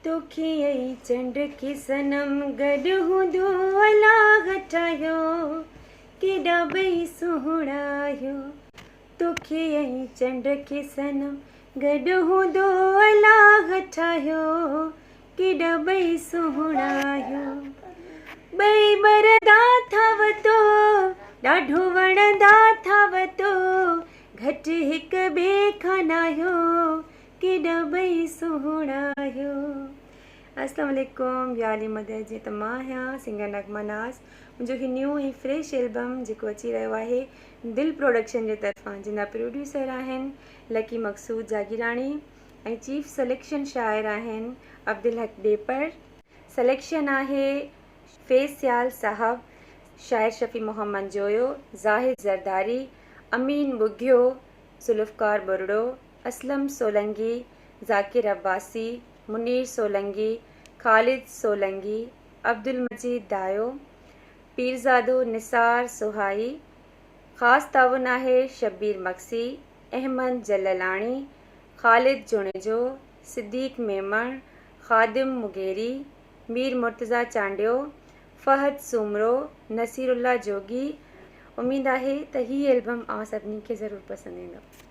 توکي ۽ چنڊ کي صنم گڏ هوندو الله ٺاهيو، ڪيڏا ٻئي سهڻا آهيو. توکي ۽ چنڊ کي صنم گڏ هوندو الله ٺاهيو، ڪيڏا ٻئي سهڻا آهيو. ٻئي ٻرندا ٿا وتو، ڏاڍو وڻندا ٿا وتو، گهٽ هڪ ٻئي کان ناهيو، ڪيڏا ٻئي سهڻا آهيو. اسلام عليڪم يا علي مدد جي ته مان آهيان سنگر نغمه ناز منهنجو هي نيو ۽ فريش البم جيڪو اچي رهيو آهي دل پروڊڪشن جي طرفان جنهن جا پروڊيوسر آهن لڪي مقصود جاگيراڻي ۽ چيف سليڪشن شاعر آهن عبدالحق ڏيپر سليڪشن آهي فيض سيال صاحب شاعر شفيع محمد جويو زاهد زرداري امين ٻگهيو ذوالفقار ٻرڙو اسلم سولنگي، ذاڪر عباسي، منير سولنگي، خالد سولنگي، عبدالمجيد دايو، پيرزادو نثار سهائي، خاص تعاون آهي شبير مگسي، احمد جلالاڻي، خالد جوڻيجو، صديق ميمڻ، خادم مغيري، مير مرتضيٰ چانڊيو، فهد سومرو، نصير الله جوڳي. اميد آهي ته هي البم اوهان سڀني کي ضرور پسند ايندو.